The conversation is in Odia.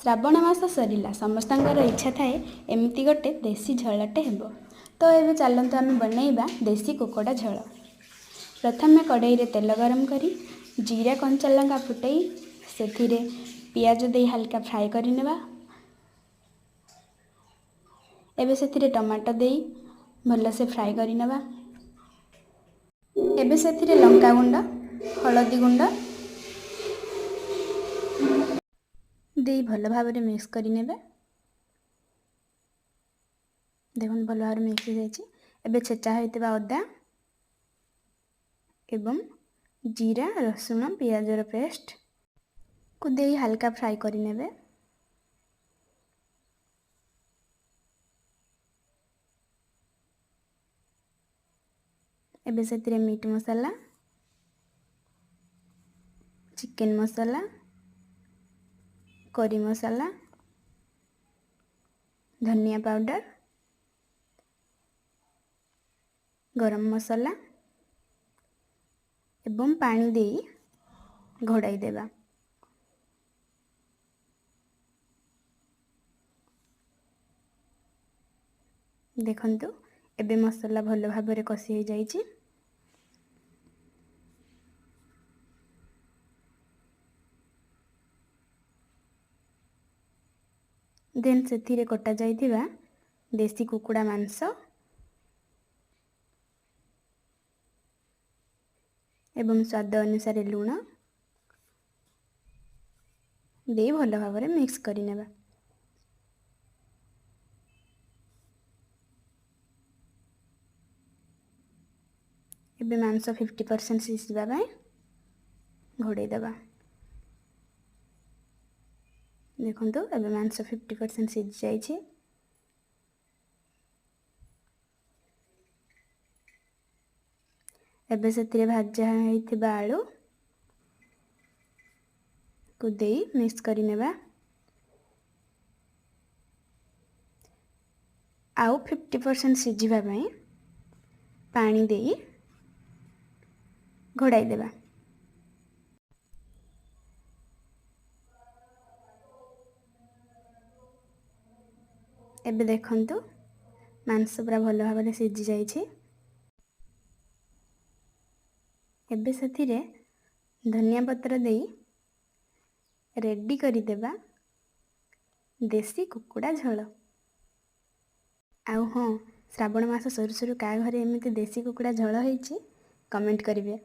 ଶ୍ରାବଣ ମାସ ସରିଲା, ସମସ୍ତଙ୍କର ଇଚ୍ଛା ଥାଏ ଏମିତି ଗୋଟେ ଦେଶୀ ଝୋଳଟେ ହେବ। ତ ଏବେ ଚାଲନ୍ତୁ ଆମେ ବନେଇବା ଦେଶୀ କୁକୁଡ଼ା ଝୋଳ। ପ୍ରଥମେ କଡ଼େଇରେ ତେଲ ଗରମ କରି ଜିରା କଞ୍ଚା ଲଙ୍କା ଫୁଟେଇ ସେଥିରେ ପିଆଜ ଦେଇ ହାଲକା ଫ୍ରାଏ କରିନେବା। ଏବେ ସେଥିରେ ଟମାଟୋ ଦେଇ ଭଲସେ ଫ୍ରାଏ କରିନେବା। ଏବେ ସେଥିରେ ଲଙ୍କା ଗୁଣ୍ଡ, ହଳଦୀ ଗୁଣ୍ଡ ଦେଇ ଭଲ ଭାବରେ ମିକ୍ସ କରିନେବେ। ଦେଖନ୍ତୁ, ଭଲ ଭାବରେ ମିକ୍ସ ହେଇଯାଇଛି। ଏବେ ଛେଚା ହୋଇଥିବା ଅଦା ଏବଂ ଜିରା, ରସୁଣ, ପିଆଜର ପେଷ୍ଟକୁ ଦେଇ ହାଲକା ଫ୍ରାଏ କରିନେବେ। ଏବେ ସେଥିରେ ମିଟ୍ ମସଲା, ଚିକେନ୍ ମସଲା, କରି ମସଲା, ଧନିଆ ପାଉଡ଼ର, ଗରମ ମସଲା ଏବଂ ପାଣି ଦେଇ ଘୋଡ଼ାଇ ଦେବା। ଦେଖନ୍ତୁ, ଏବେ ମସଲା ଭଲ ଭାବରେ କଷି ହୋଇଯାଇଛି। ଦେନ୍ ସେଥିରେ କଟା ଯାଇଥିବା ଦେଶୀ କୁକୁଡ଼ା ମାଂସ ଏବଂ ସ୍ୱାଦ ଅନୁସାରେ ଲୁଣ ଦେଇ ଭଲ ଭାବରେ ମିକ୍ସ କରିନେବା। ଏବେ ମାଂସ 50% ସିଝିବା ପାଇଁ ଘୋଡ଼େଇ ଦେବା। ଦେଖନ୍ତୁ, ଏବେ ମାଂସ 50% ସିଝି ଯାଇଛି। ଏବେ ସେଥିରେ ଭାଜା ହେଇଥିବା ଆଳୁ କୁ ଦେଇ ମିକ୍ସ କରିନେବା। ଆଉ 50% ସିଝିବା ପାଇଁ ପାଣି ଦେଇ ଘୋଡ଼ାଇ ଦେବା। ଏବେ ଦେଖନ୍ତୁ, ମାଂସ ପୁରା ଭଲ ଭାବରେ ସିଝି ଯାଇଛି। ଏବେ ସେଥିରେ ଧନିଆ ପତ୍ର ଦେଇ ରେଡ଼ି କରିଦେବା ଦେଶୀ କୁକୁଡ଼ା ଝୋଳ। ଆଉ ହଁ, ଶ୍ରାବଣ ମାସ ସରୁ ସରୁ କାହା ଘରେ ଏମିତି ଦେଶୀ କୁକୁଡ଼ା ଝୋଳ ହେଇଛି, କମେଣ୍ଟ କରିବେ।